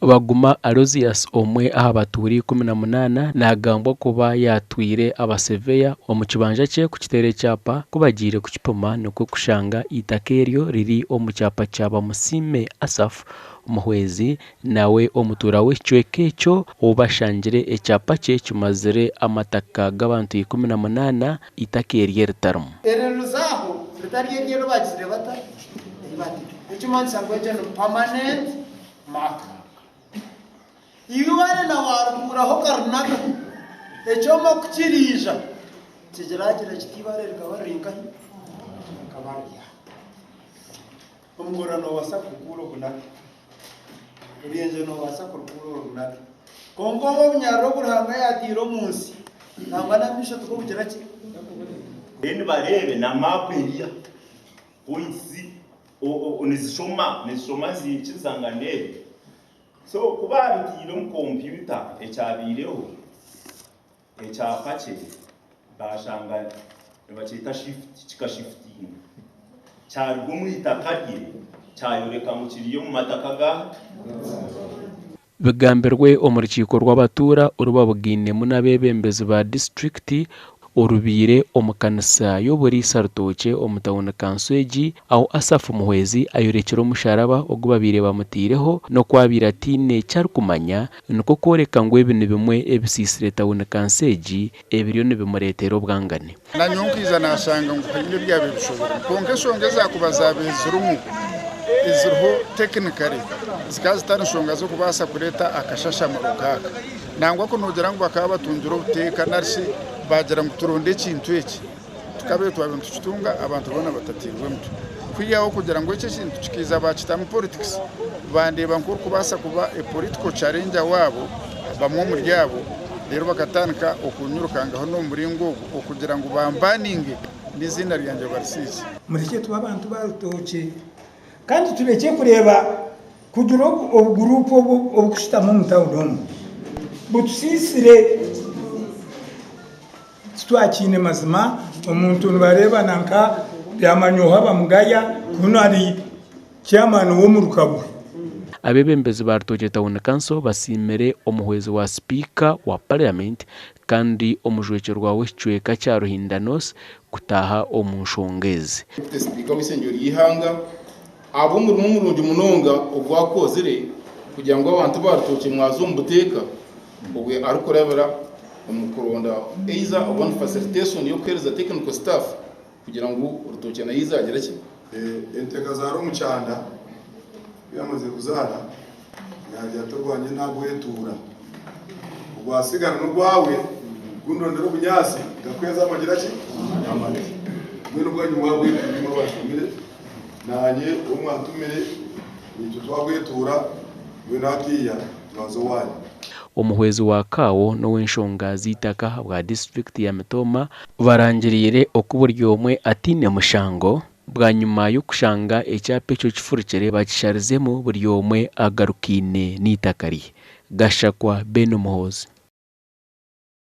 Baguma Aloysius omwe aha batuura 18 nagambwa kuba yaatwire abaseveya omu kibanja kye kukiteera ekyapa ku bagiire kukipima nikwo kushanga eitaka eryo riri omu kyapa kya Bamusiime Asaph Muhwezi nawe omutuura w'ekicweka ekyo ou bashangire ekyapa kye kimazire amataka g'abantu 18 eitaka eryo eritarimu. Eririza aho ritari eryo eri bagizire bata? Eri bateire. Ekimanyisa ngu egyo ni permanent mark. Eibare na waarikuuraho okarinaga, ekyoma ku kiriija kigiragira kiti eibare rikaba riri nkahi? Rikaba riri aha. Omugorora noobaasa kugukuura ogunage, oruyenje noobaasa kurukuura orunage, kwonka obu obunyarara obu Ruhanga yaataire omu nsi, nangwa n'amaisho tikobugira ki? Then bareebe na map eriya points nizishoma nizishoma niziikirizangana n'ebi. So ku baabitaire omu kompyuta ekyabaireho ekyapa kye baashanga nibakyeta shift kikashifutinga kyaruga omu itaka rye kyayoreka ngu kiri omu mataka ga. Bigambirwe omu rukiiko rw'abatuura oru babugainemu n'abeebembezi ba disiturikiti orubaire omu kanisa y'oburiisa Rutookye omu tauni kanso egi ahu Asaph Muhwezi ayorekire omusharaba ogu babaire bamuteireho n'oku abaire ataine eki arikumanya nikwo kworeka ngu ebi ni bimwe ebisiisire tauni kanso egi ebiriyo nibimureetera obwangane. Nanyowe nkaija nashanga ngu haine ebyabaire bishobirwe kwonka enshonga ezakuba zabaire zirimu eziriho technically zikaba zitari nshonga z'okubaasa kureeta akashashamuro nk'aka. Nangwa ku noogira ngu bakaba batungire obuteeka nari shi baagira ngu turonde ekintu eki, tukabaire twabaire nitukitunga abantu boona batatairwe emitwe. Kwihaho kugira ngu eki ekintu kikaija baakitamu politics, bandeeba nk'orikubaasa kuba a political challenger waabo bamwe omuri abo, reero bakatandika okunyirukangaho n'omu muringo ogu okugira ngu bambaninge n'eiziina ryangye barisiise. Murekye tube abantu ba rutookye kandi turekye kureeba Kugira obuguruupu obu oburikushutama omu tawuni omu butusiisire. Titwakiine mazima, omuntu nibareebana nka Byamanyoho abamugaya kunu ari chairman w'omuruka gwe. Abeebembezi ba Rutookye Town Council basiimire omuhwezi wa sipiika wa Parliament kandi omujwekyerwa w'ekicweka kya Ruhinda North kutaaha omu nshonga ezi. Deputy Sipiika w'eishengyero ry'eihanga Ahabw'omurimo murungi munonga ogu akozire kugira ngu abantu ba Rutookye mwaza omu buteeka obwe arikurabira omu kuronda either oba ni facilitation y'okuheereza technical staff kugira ngu Rutookye nayo eize agire ki? Ente ekazaara omu kyanda, ku yaamazire kuzaara, yaagira ati, Ogwangye naagwetuura, ogwatsigara n'ogwawe, gundondere obunyaatsi, gakweze amagira ki? Amate. Mbwenu obwanyu mwabwetuura imwe abashomire. Naanye ou mwatumire, naitwe twabwetuura, mbwenu hatiiya twaza owaanyu. Omuhwezi wa CAO n'ow'enshonga z'eitaka ahabwa disiturikiti ya Mitooma barangiriire oku buri omwe ataine mushango bwanyima y'okushanga ekyapa ekyo kifurukire bakisharizemu buri omwe agarukaine n'eitaka rye. Gashakwa Ben Muhoozi.